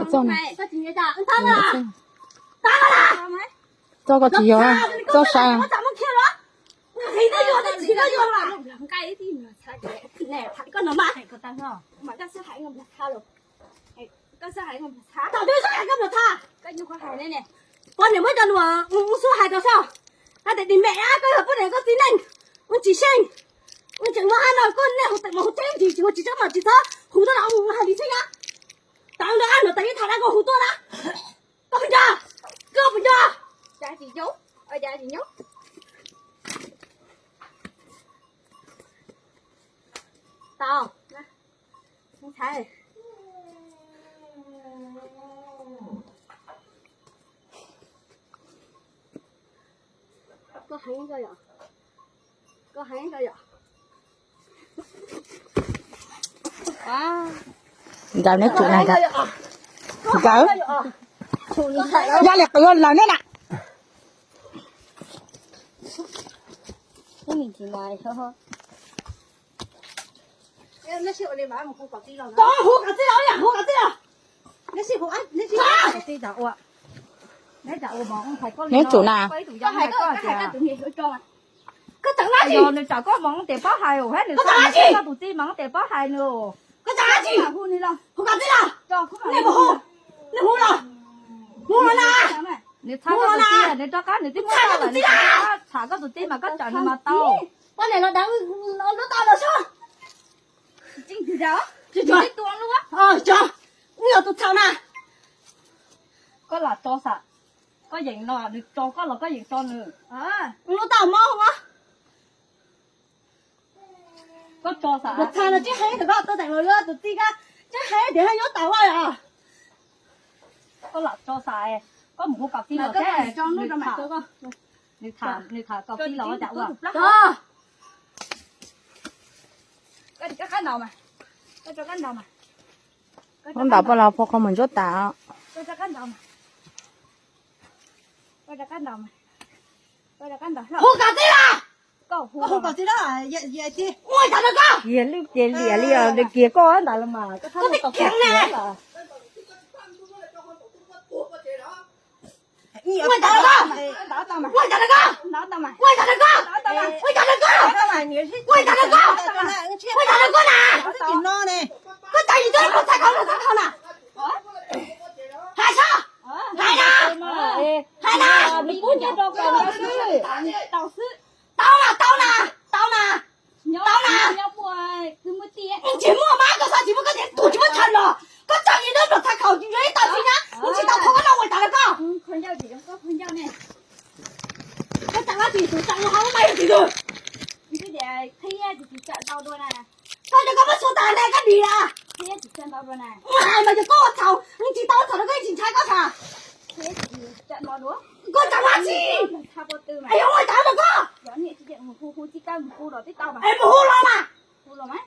niam txog na. Txog koj tsis yog, txog sav. Poj niam muab cov lus mus xub hais rau soj, hais tias dim mem ab, koj yog poj niam koj txiv neej, ua tsis seej, ua tseem ua hab no koj nej hu tawm mus hu tseeb ntsis, tsis ua tsis tseeb mas tsis txhob hu tuaj los ua hais li thiab. Tawv ntawd ab, no tawv ib thaj dab koj hu tuaj na. Koj puas nco? Koj puas nco? Tau. Koj heev koj yom, koj heev koj yom. Ncaws neb tsum na, ncaws, yog li qws lawm neb na. Hu kom txij los, hu kom txij los, hu kom txij los. Neb tsum na. Koj tawm dab tsi? Nws tsam koj mas tes pab hais, hab nws txhab koj tus txij mas tes pab hais nws. Koj tawm dab tsi? Hu kom txij los. Nej mus hu, nej hu los, hu los na. Nws txhab koj tus txij, nws rov qab nws twb muab koj lawm, nws txhab koj tus txij mas koj tsam nws mas tau. Poj niam los dawv lub tau los soj. Tsis tsis, wb yog tus txhaum na. Koj lam tso xam, koj yeem no nws tso koj los koj yeem tso nws. Lub tau mob ua. Koj tso xam. Tus txhaum no tsis heev, tus koj tuaj teem los tus txij koj tsis heev tias nyob tau ua os. Koj lam tso xam, koj mus hu kom txij los thiab. Nws tham, nws tham kom txij los cas ua. Koj ntaus poj los poj qhov muag ntsuab tas. Hu kom txij los. Hu kom txij los. Ua cas rau koj? Kiag lwj ces liam li os, nws kiag koj ntawd los mas koj txhob tau kiag na. Ua cas rau koj? Ua cas rau koj? Ua cas rau koj? Ua cas rau koj? Ua li cas rau koj? Ua li cas rau koj na? Koj txawm yim tuaj pluag txhais khau pluag txhais khau na. Hais saib, hais na, hais na. Tau na, tau na, tau na. Tsis muaj mas koj xav tsis muaj koj tias tuag tsis muaj chaw los. Koj txawm yim tuaj pluag txhais khau tsis yuav ib tau tsis nyab, tsis tau thov koj los ua li cas rau koj. Koj txawm dab tsi tus txawm yog hauv mas yog tsis tus. Koj cov koj muab xua tas ntag koj dim a. Hais mas yog koj ua txhaum, tsis tau ua txhaum rau koj tsis ntshai koj tag. Koj txawm dab tsi? Es yog ua li cas rau koj? Es mus hu los mas.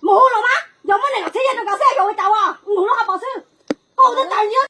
Mus hu los mas, yog muab nees nkaum txhiab nyiaj rau koj xwb yog ua li cas ua, mus lub hauv paus xwb. Koj ua tus txawm yim